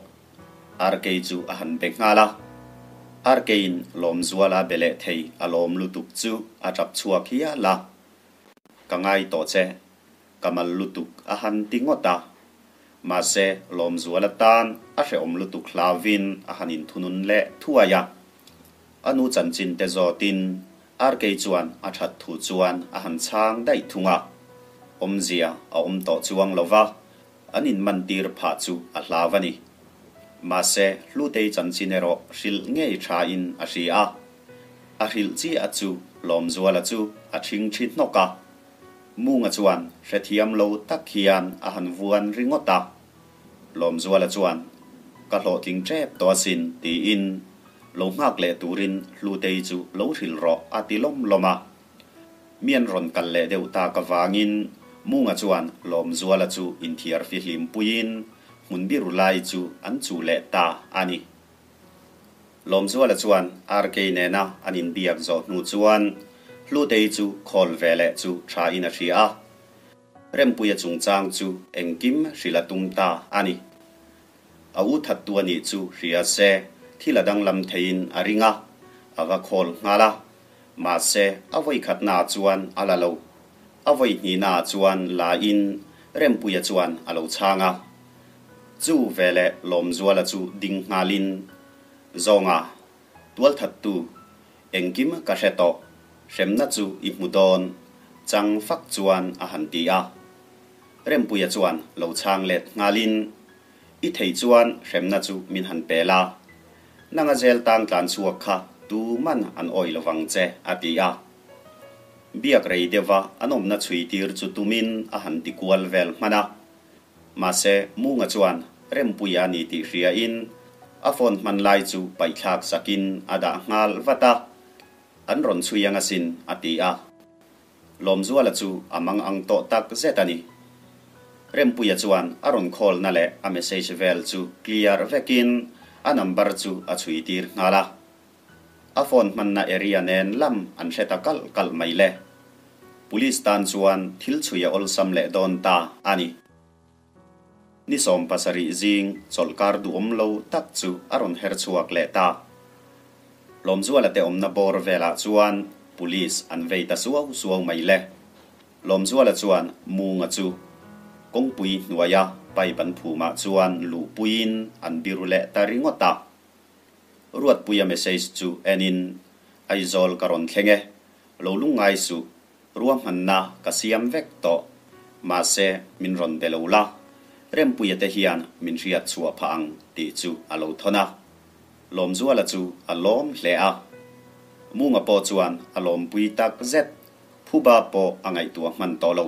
A: Arkei chu a han be nghal a. Arkeiin Lawmzuala be leh thei a lawm lutuk chu a tap chhuak hial a. Ka ngai tawh che, ka mal lutuk a han ti ngawt a. Mahse, Lawmzuala tan a hrehawm lutuk hlauvin a han inthunun leh thuai a. A nu chanchin te zawtin Arkei chuan a that thu chuan a han chhang daih thung a. Awmzia a awm tawh chuang lo va, an inmantir phah chu a hlau a ni. Mahse, Hlutei chanchin erawh hrilh ngei thain a hria a. A hrilh chiah chu Lawmzuala chu a thingthi hnawk a. Munga chuan hrethiam lo tak hian a han vuan ringawt a. Lawmzuala chuan, Ka hlawhtling tep tawh asin, tiin lo nghak leh turin Hlutei chu lo hrilh rawh a ti lawm lawm a. Mi an rawn kal leh deuh tak avangin Munga chuan Lawmzuala chu inthiar fihlim puiin hmun biru lai chu an chuh leh ta a ni. Lawmzuala chuan RK nena an inbiak zawh hnu chuan Hlutei chu call ve leh chu thain a hria a. Rempuia chungchang chu engkim hrilh a tum ta a ni. A u thattu a nih chu hria se thil a danglam theiin a ring a, a va khawl nghal a. Mahse, a vawikhatnaah chuan a la lo. A vawihnihnaah chuan la in Rempuia chuan a lo chhang a. Chu veleh Lawmzuala chu ding nghalin, Zawnga, tualthattu. Engkim ka hre tawh, hremna chu i hmu dawn, chang fak chuan a han ti a. Rempuia chuan lo chhang let nghalin, I thei chuan hremna chu min han pe la, nanga zel tang tlan chhuak kha tuman an awih lovang che, a ti a. Biak rei deuha an awmna chhui tir chu tumin a han ti kual vel hman a. Mahse, Munga chuan Rempuia a ni tih hriain a phone hman lai chu paihthlak sakin a dah nghal vat a, An rawn chhui ang asin, a ti a. Lawmzuala chu a mang ang tawh tak zet a ni. Rempuia chuan a rawn call na leh a message vel chu clear vekin a number chu a chhui tir nghal a. A phone hmanna area nen lam an hre ta kalh kalh mai le. Police tan chuan thil chhui a awlsam leh dawn ta a ni. Ni 70 zing chawlhkar duhawm lo tak chu a rawn her chhuak leh ta. Lawmzuala te awmna bawr velah chuan Police an vei ta suau suau mai le. Lawmzuala chuan Munga chu kawngpui hnuaia pipe an phumah chuan luhpuiin an biru leh ta ringawt a. Ruatpuia message chu enin, Aizawl ka rawn thleng e, lo lungngai suh, ruahmanna ka siam vek tawh, mahse min rawn be lo la, Rempuia te hian min hriat chhuah phah ang tih chu a lo thawn a. Lawmzuala chu a lawm hle a. Munga pawh chuan a lawmpui tak zet, phuba pawh a ngaihtuah hman tawh lo.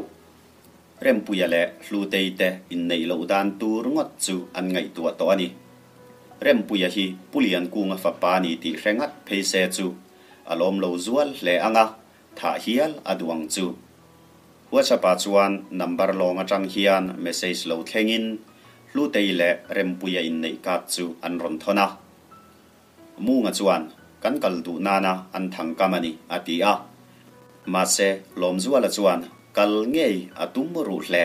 A: Rempuia leh Hlutei te inneih loh dan tur ngawt chu an ngaihtuah tawh a ni. Rempuia hi Pu Liankunga fapa ni tih hre ngat phei se chu a lawm lo zual hle ang a, thah hial a duh ang chu. WhatsApp-ah chuan number lawng atang hian message lo thlengin Hlutei leh Rempuia inneih card chu an rawn thawn a. Munga chuan, Kan kal duh nana an thang kam a ni, a ti a. Mahse, Lawmzuala chuan kal ngei a tum ruh hle.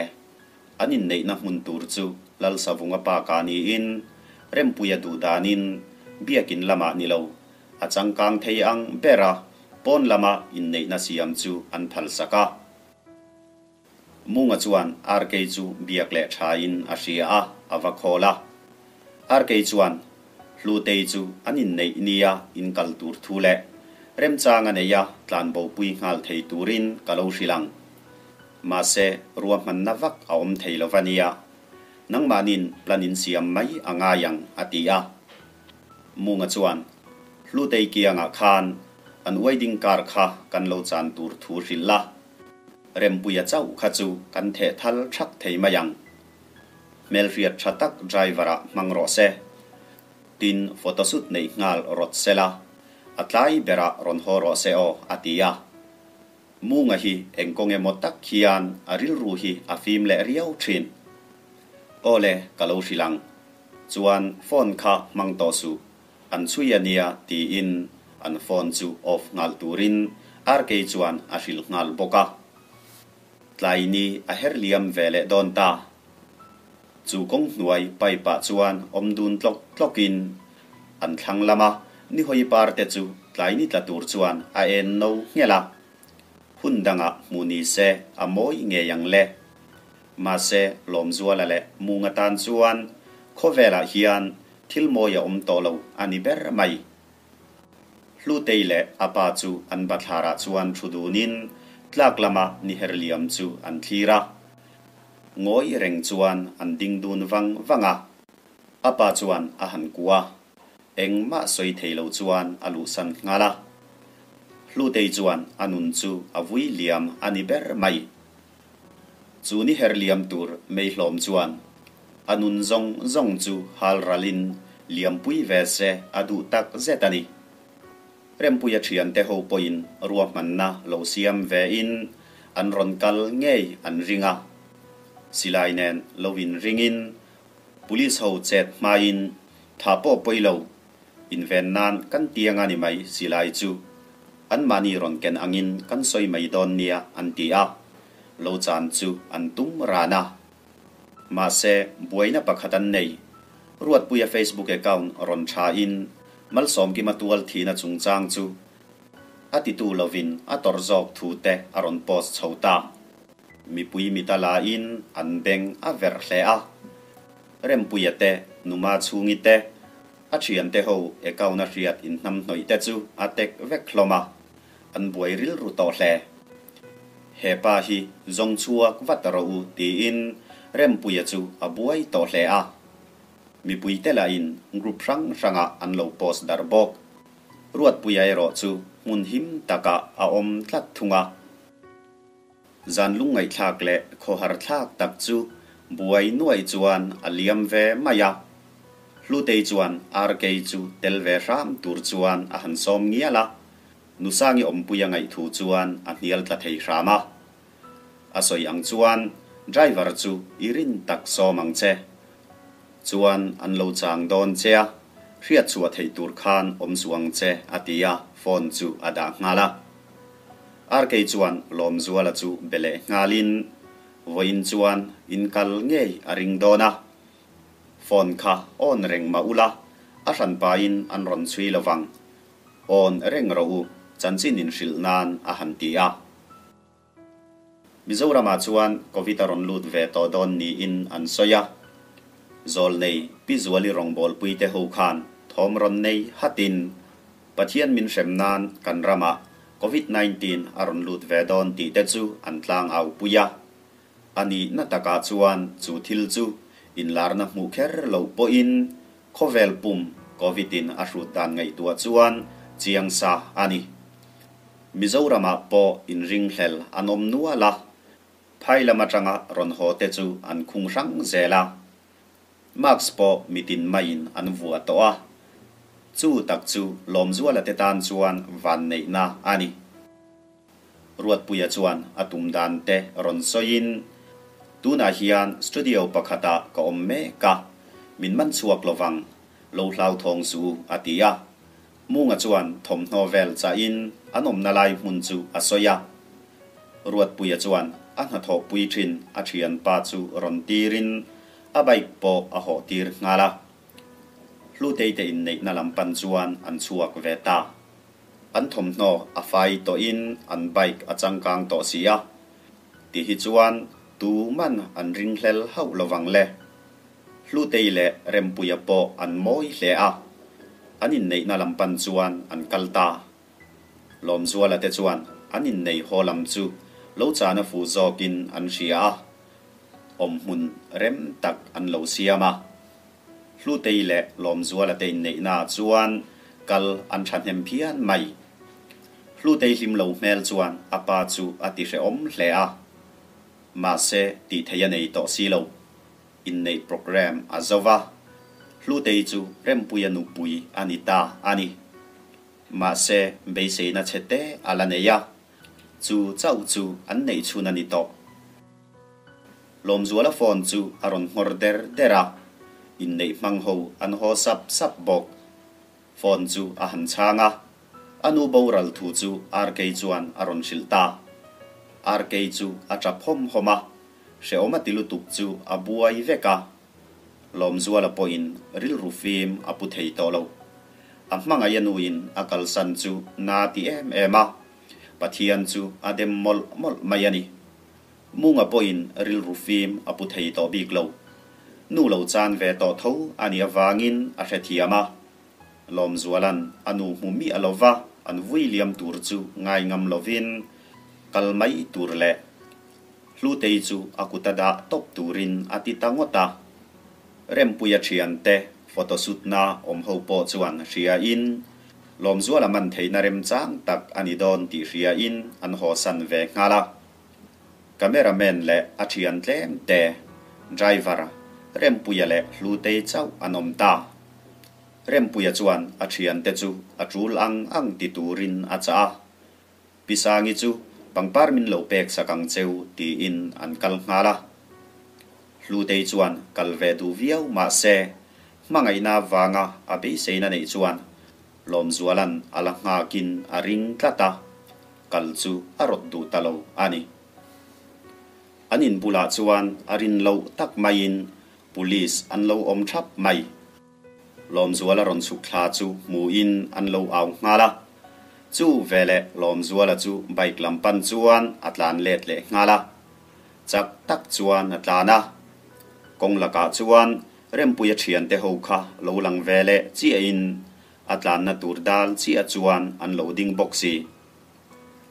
A: An inneihna hmun tur chu Lalsavunga pa ka niin, Rempuia duh danin biakin lamah ni lo, a changkang thei ang bera pawn lama inneihna siam chu an phalsak a. Munga chuan Arkei chu biak leh thain a hria a, a va khawl a. Arkei chuan Hlutei chu an inneih nia in kal tur thu leh remchang a nei a tlanbo pui nghal thei turin ka lo hrilh ang. Mahse, ruahmanna vak a awm thei lo va nia. Nangmahnin plan in siam mai a ngai ang, a ti a. Munga chuan Hlutei kiangah khan an wedding car kha kan lo chan tur thu hrilh la. Rempuia chauh kha chu kan theh thal thak thei mai ang. Hmelhriat tha tak driver ah hmang rawh se. Tin, photoshoot neih nghal rawt se la, a tlai berah rawn haw rawh se aw, a ti a. Munga hi eng kawng emaw tak hian a rilru hi a fim leh riau thin. Aw le, ka lo hrilh ang. Chuan phone kha hmang tawh suh. An chhui a nia tiin an phone chu off nghal turin RK chuan a hrilh nghal bawk a. Tlai ni a her liam ve leh dawn ta. Chu kawng hnuai pipe ah chuan awm dun tlawk tlawkin an thlang lama nihawi par te chu tlai ni tla tur chuan a en no nghelh a. Hun dangah hmuh ni se a mawi ngei ang le. Mahse Lawmzuala leh Munga tan chuan khawvelah hian Thil mawi a awm tawh lo a ni ber mai. Hlutei leh a pa chu an bathlarah chuan thu dunin tlak lama ni her liam chu an thlir a. Ngawi reng chuan an ding dun vang vang a. A pa chuan a han kuah a, engmah sawi thei lo chuan a luhsan nghal a. Hlutei chuan a nun chu a vui liam a ni ber mai. Chu ni her liam tur meihlawm chuan a nun zawng zawng chu hal ralin liampui ve se a duh tak zet a ni. Rempuia thiante ho pawhin ruahmanna lo siam vein an rawn kal ngei an ring a. Silai nen lo inringin Police ho chet hmain tha pawh pawi lo Inven nan kan tiang a ni mai silai chu anmahni rawn ken angin kan sawi mai dawn nia an ti a, lo chan chu an tum ran a. Mahse, buaina pakhat an nei. Ruatpuia Facebook account rawn tha in Malsawmkima tual thihna chungchang chu a titu lovin a tawrh zawk thu te a rawn post chho ta. Mipui mita la in an beng a verh hle a. Rempuia te, Numa chhungi te. A thiante ho account a hriat inhnamhnawih te chu a tek vek hlawm a, an buai rilru tawh hle. He pa hi zawng chhuak vat rawh u tiin Rempuia chu a buai tawh hle a. Mipuite lahin group hrang hrangah an lo post darh bawk. Ruatpuia erawh chu hmun him takah a awm tlat thung a. Zan lungngaihthlak leh khawhar thlak tak chu buai nuai chuan a liam ve mai a. Hlutei chuan RK chu tel ve hram tur chuan a han sawm ngial a, Nusangi awmpui a ngaihthu chuan a hnial tla thei hram a. A sawi ang chuan driver chu i rin tak sawm ang che. Chuan an lo chang dawn che a, hriat chhuah theih tur khan awm suh ang che a ti a, phone chu a dah nghal a. RK chuan Lawmzuala chu be leh nghalin vawiin chuan in kal ngei a ring dawn a, phone kha on reng mah ula, a hran pahin an rawn chhui lovang, on reng rawh u, chanchin inhrilh nan a han ti a. Mizoramah chuan Covid a rawn lut ve tawh dawn niin an sawi a. Zawlnei Pi Zuali rawngbawlpuite ho khan thawm rawn nei hatin Pathian min hrem nan kan ramah Covid 19 a rawn lut ve dawn tih te chu an tlang au pui a. A nihna takah chuan chu thil chu inlarna hmuh kher loh pawhin khawvel pum Covid in a hrut dan ngaihtuah chuan chiang sa a ni. Mizoramah pawh inringhlel an awm nual a, phai lam atanga rawn haw te chu an khung hrang zel a. Mask pawh mitin maiin an vuah tawh a, chu tak chu Lawmzuala te tan chuan vanneihna a ni. Ruatpuia chuan a tum dan te rawn sawiin, Tunah hian studio pakhatah ka awm mek a, min man chhuak lovang, lo hlauthawng suh u, a ti a. Munga chuan thawmhnaw vel chahin an awmna lai hmun chu a sawi a. Ruatpuia chuan a hnathawhpui thin a thianpa chu rawn tirin a bike pawh a hawh tir nghal a. Hlutei te inneihna lam pan chuan an chhuak ve ta. An thawmhnaw a fai tawhin an bike a changkang tawh si a. Ti hi chuan tuman an ringhlel hauh lovang le. Hlutei leh Rempuia pawh an mawi hle a, an inneihna lam pan chuan an kal ta. Lawmzuala te chuan an innei haw lam chu lo chana fu zawkin an hria a, awmhmun rem tak an lo siam a. Hlutei leh Lawmzuala te inneihna chuan kal an thahnem phian mai. Hlutei hlim lo hmel chuan a pa chu a ti hrehawm hle a, mahse tih theih a nei tawh si lo. Inneih programme a zo va, Hlutei chu Rempuia nupui a ni ta a ni. Mahse, beiseina chhe te a la nei a, chu chauh chu an neih chhun a ni tawh. Lawmzuala phone chu a rawn nghawr der der a, inneih hmang ho an haw sap sap bawk. Phone chu a han chhang a, a nu boral thu chu RK chuan a rawn hrilh ta. RK chu a tap hawm hawm a, hrehawm a ti lutuk chu a buai vek a. Lawmzuala pawhin rilru fim a pu thei tawh lo. A hmangaih a nuin a kalsan chu na ti em em a, Pathian chu a dem mawlh mawlh mai a ni. Munga pawhin rilru fim a pu thei tawh bik lo. Nu lo chan ve tawh tho a nih avangin a hrethiam a. Lawmzuala'n a nu hmu miah lo va, an vui liam tur chu ngai ngam lovin kal mai tur leh Hlutei chu a kut a dah tawp turin a ti ta ngawt a. Rempuia thiante photo shoot-na awm ho pawh chuan hriain Lawmzuala man theihna remchang tak a ni dawn tih hriain an hawsan ve nghal a. Cameraman leh a thian tlem te, driver Rempuia leh Hlutei chauh an awm ta. Rempuia chuan a thiante chu a tul ang ang ti turin a chah a. Pi Sangi chu pangpar min lo pek sak ang cheu tiin an kal nghal a. Hlutei chuan kal ve duh viau mahse hmangaihna vanga a beiseina neih chuan Lawmzuala'n a la nghakin a ring tlat a, kal chu a rawt duh ta lo a ni. An in bulah chuan a rin loh tak maiin Police an lo awm thap mai. Lawmzuala rawn chhuk thla chu hmuhin an lo au nghal a. Chu veleh Lawmzuala chu bike lam pan chuan a tlan let leh nghal a. Chak tak chuan a tlan a. Kawng lakah chuan. Rempuia thiante ho kha lo lang ve leh chiahin a tlanna tur dal chiah chuan an lo ding bawk si.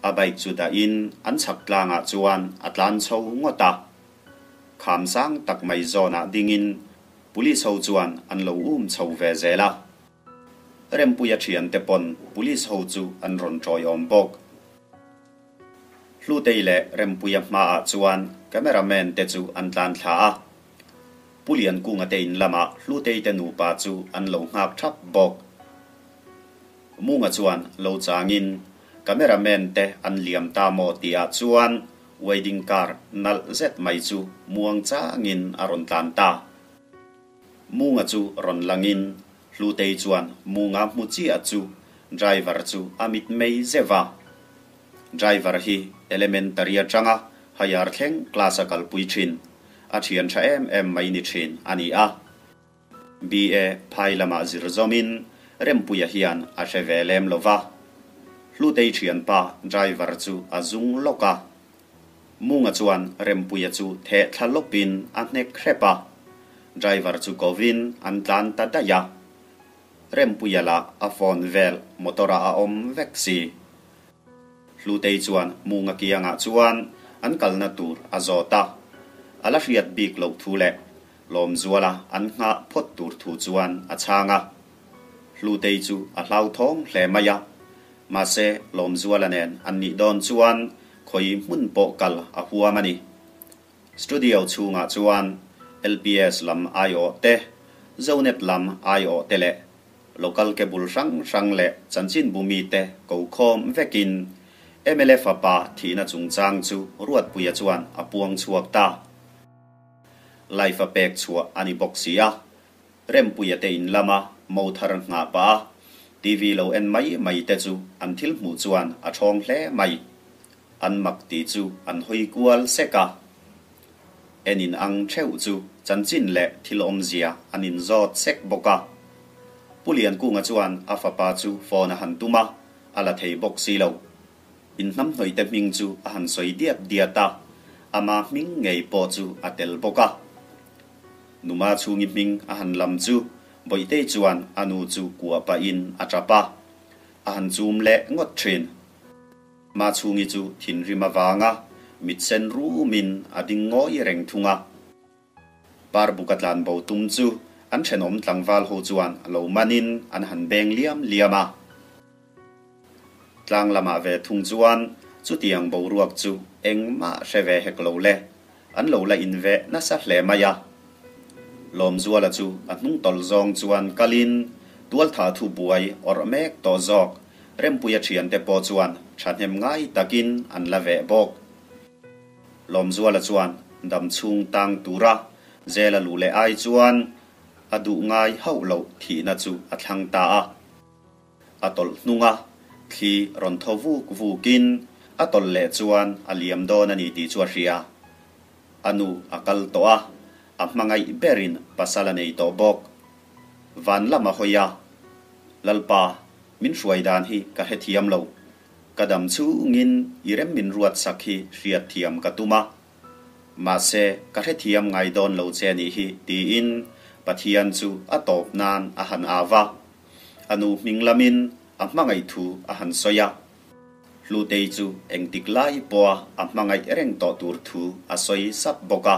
A: A bike chu dahin an chhak tlangah chuan a tlan chho ngawt a. Kham sang tak mai zawnah dingin Police ho chuan an lo um chho ve zel a. Rempuia thiante pawn Police ho chu an rawn tawiawm bawk. Hlutei leh Rempuia hmaah chuan cameraman te chu an tlan thla a. Pu Liankunga te in lamah Hlutei te nupa chu an lo nghak thap bawk. Munga chuan lo changin cameraman te an liam ta maw tihah chuan wedding car nalh zet mai chu muang changin a rawn tlan ta. Munga chu rawn langin Hlutei chuan Munga hmu chiah chu driver chu a mitmei zeuh a. Driver hi elementary atanga higher thleng class a kalpui thin, a thian tha em em mai ni thin a ni a. BA phai lamah zir zawmin Rempuia hian a hre ve lem lo va. Hlutei thianpa driver chu a zung lawk a. Munga chuan Rempuia chu theh thla lawpin a hnek hrep a. Driver chu kovin an tlan ta daih a. Rempuia lah a phone vel motor ah a awm vek si. Hlutei chuan Munga kiangah chuan an kalna tur a zawt a. A la hriat bik loh thu leh Lawmzuala an nghah phawt tur thu chuan a chhang a. Hlutei chu a hlauthawng hle mai a. Mahse Lawmzuala nen an nih dawn chuan khawi hmun pawh kal a huam a ni. Studio chhungah chuan LPS lam aiawh te, Zonet lam aiawh te leh Local cable hrang hrang leh chanchinbu mite ko khawm vekin mla fapa thihna chungchang chu Ruatpuia chuan a puang chhuak ta. Live a pek chhuah a ni bawk si a, Rempuia te in lama mo thar nghah pah a TV lo en mai mai te chu an thil hmuh chuan a thawng hle mai. An mak tih chu an hawi kual sek a. En in ang theuh chu chanchin leh thil awmzia an inzawt sek bawk a. Pu Liankunga chuan a fapa chu phone a han tum a, a la thei bawk si lo. Inhnamhnawih te hming chu a han sawi diat diat a, ama hming ngei pawh chu a tel bawk a. Numa chhungi hming a han lam chu Bawihtei chuan a nu chu kuah pahin a tap a, a han chum leh ngawt thin. Machhungi chu thinrim avanga mit sen rumin a ding ngawi reng thung a. Parbuka tlan bo tum chu an thenawm tlangval ho chuan lo manin an han beng liam liam a. Tlang lamah ve thung chuan chutiang boruak chu engmah hre ve hek lo le, an lo la inveh nasa hle mai a. Lawmzuala chu a hnung tawlh zawng chuan kalin tualtha thu buai awrh mek tawh zawk Rempuia thiante pawh chuan thahnem ngai takin an la veh bawk. Lawmzuala chuan dam chhung tang tura jail a luh leh ai chuan a duh ngai hauh loh thihna chu a thlang ta a. A tawlh hnung a, thli rawn thaw vuk vukin a tawlh leh chuan a liam dawn a ni tih chu a hria. A nu a kal tawh a, a hmangaih berin pasal a nei tawh bawk. Van lam a hawi a, Lalpa, min hruai dan hi ka hrethiam lo. Ka dam chhungin i rem min ruat sak hi hriatthiam ka tum a. Mahse, ka hrethiam ngai dawn lo che nih hi tiin Pathian chu a tawp nan a han au va. A nu hming lamin a hmangaih thu a han sawi a. Hlutei chu engtik lai pawha a hmangaih reng tawh tur thu a sawi sap bawk a.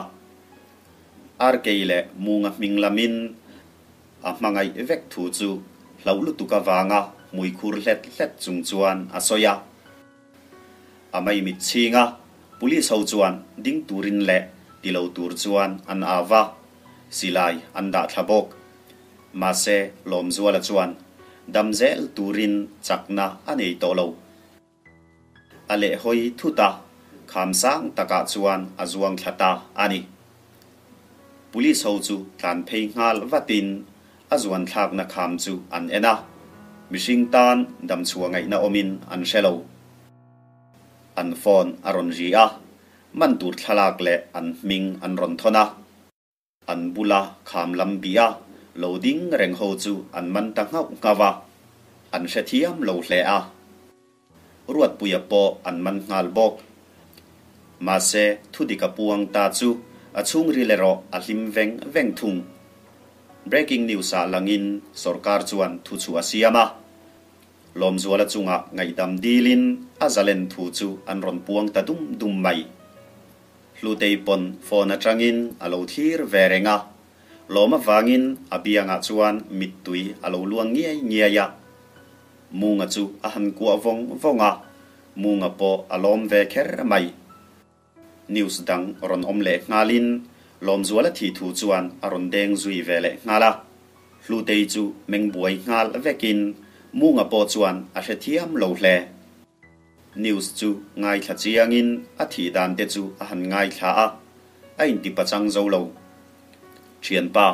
A: Arkei leh Munga hming lamin a hmangaih vek thu chu hlauh lutuk avanga hmui khur hlet hlet chung chuan a sawi a. A maimit chhing a, police ho chuan ding turin leh ti lo tur chuan an au va, silai an dah thla bawk. Mahse, Lawmzuala chuan dam zel turin chakna a nei tawh lo. A lehhawi thut a, kham sang takah chuan a zuang thla ta a ni. Police ho chu tlan phei nghal vatin a zuan thlakna kham chu an en a, mihring tan damchhuah ngaihna awmin an hre lo. An phone a rawn ri a, man tur thlalak leh an hming an rawn thawn a. An bula kham lam bih a, lo ding reng ho chu an man ta nghauh nghauh a, an hrethiam lo hle a. Ruatpuia pawh an man nghal bawk. Mahse, thudik a puang ta chu a chhungril erawh a hlim veng veng thung. Breaking news ah langin sorkar chuan thuchhuah a siam a. Lawmzuala chungah ngaihdam dilin a zalen thu chu an rawn puang ta dum dum mai. Hlutei pawn phone atangin a lo thlir ve reng a. Lawm avangin a biangah chuan mittui a lo luang ngiai ngiai a. Munga chu a han kuah vawng vawng a, Munga pawh a lawm ve kher mai. News dang rawn awm leh nghalin Lawmzuala thih thu chuan a rawn deng zui ve leh nghal a. Hlutei chu meng buai nghal vekin Munga pawh chuan a hrethiam lo hle. News chu ngaithla chiangin a thih dan te chu a han ngaithla a, a inti pachang zo lo. Thianpa,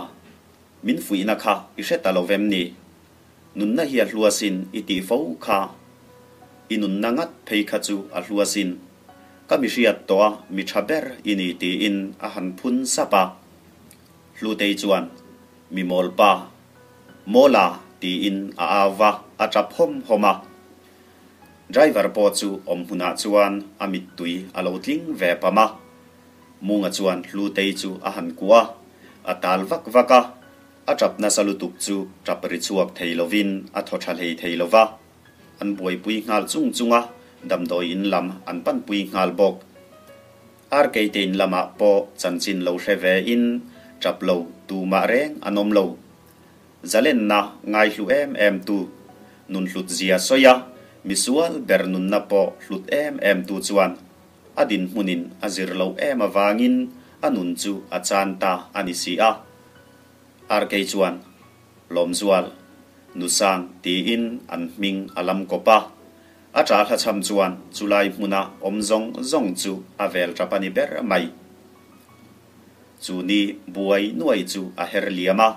A: min fuihna kha i hre ta lo vem ni? Nunna hi a hlua sin i tih fo kha. I nunna ngat phei kha chu a hlua sin. Ka mi hriat tawh a mi tha ber i ni tiin a han phun sap a. Hlutei chuan, Mi mawl pa, Mawla tiin a au va, a tap hawm hawm a. Driver pawh chu awm hmunah chuan a mittui a lo tling ve pam a. Munga chuan Hlutei chu a han kuah a, a tal vak vak a. A tap nasa lutuk chu tap ri chhuak thei lovin a thaw tha hlei thei lo va. An buaipui nghal chung chung a, damdawi in lam an panpui nghal bawk. Arkeite in lamah pawh chanchin lo hre ve in tap lo tumah reng an awm lo. Zalenna ngaihlu em em tu, nun hlut zia sawi a, misual ber nunna pawh hlut em em tu chuan a dinhmunin a zir loh em avangin a nun chu a chan ta a ni si a. Arkei chuan, Lawmzual, Nusang tiin an hming a lam kawp a. A ṭah hlachham chuan chulai hmuna awm zawng zawng chu a vel ṭap a ni ber mai. Chu ni buai nuai chu a her liam a,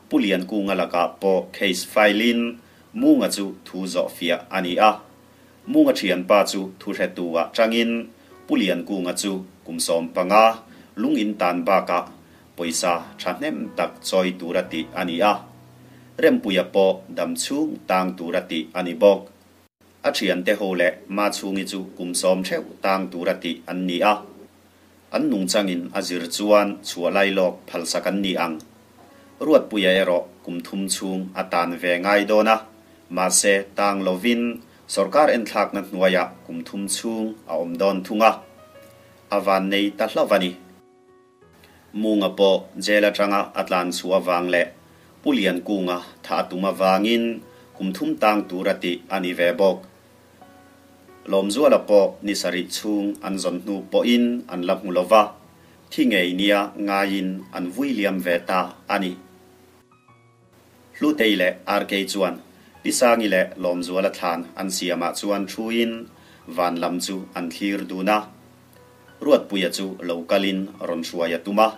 A: Pu Liankunga lakah pawh case file-in Munga chu thu zawh fiah a ni a. Munga thianpa chu thu hretu-ah tangin Pu Liankunga chu kum 15 lung in tan bakah pawisa thahnem tak chawi tura tih a ni a. Rempuia pawh dam chhung tang tura tih a ni bawk. A thiante ho leh Machhungi chu kum 10 theuh tang tura tih an ni a. An nungchangin a zir chuan chhuah lai lawk phalsak an ni ang. Ruatpuia erawh kum thum chhung a tan ve ngai dawn a, mahse tang lovin sorkar enthlakna hnuaiah kum thum chhung a awm dawn thung a. A vannei ta hlauh a ni. Munga pawh jail atanga a tlan chhuah avang leh Pu Liankunga thah a tum avangin kum thum tang tura tih a ni ve bawk. Lawmzuala pawh ni sarih chhung an zawn hnu pawhin an la hmu lo va, thi ngei nia ngaiin an vui liam ve ta a ni. Hlutei leh Arkei chuan Pi Sangi leh Lawmzuala thlan an siamah chuan thuin van lam chu an thlir dun a. Ruatpuia chu lo kalin rawn hruai a tum a,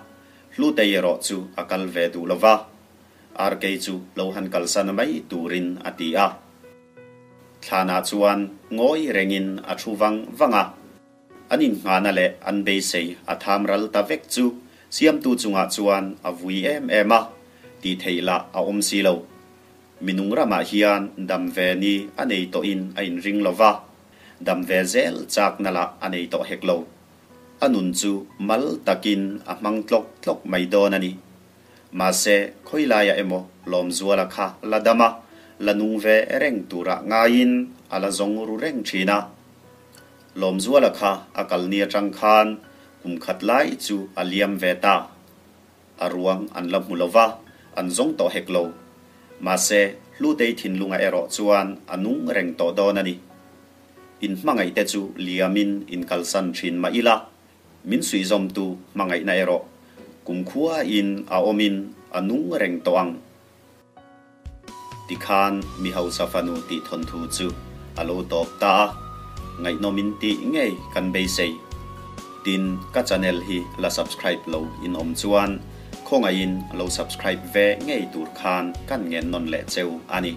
A: Hlutei erawh chu a kal ve duh lo va, Arkei chu lo han kalsan mai turin a ti a. Thlanah chuan ngawi rengin a thu vang vang a. An innghahna leh an beisei a tham ral ta vek chu siamtu chungah chuan a vui em em a, tih theih lah a awm si lo. Minung ramah hian dam ve ni a nei tawhin a inring lo va, dam ve zel chakna lah a nei tawh hek lo. A nun chu mal takin a hmang tlawk tlawk mai dawn a ni. Mahse, khawilaiah emaw Lawmzuala kha la dam a, la nung ve reng turah ngaiin a la zawng ru reng thin a. Lawmzuala kha a kalni atang khan kum khat lai chu a liam ve ta. A ruang an la hmu lo va, an zawng tawh hek lo. Mahse, Hlutei thinlungah erawh chuan a nung reng tawh dawn a ni. Inhmangaihte chu liamin inkalsan thin mah ila, Min suihzawmtu hmangaihna erawh kumkhuain a awmin a nung reng tawh ang. Tikhan mi hausa fanu tih thawnthu chu a lo tawp ta a, ngaihnawmin tih ngei kan beisei. Tin, ka channel hi la subscribe lo in awm chuan khawngaihin lo subscribe ve ngei tur khan kan ngen nawn leh cheu a ni.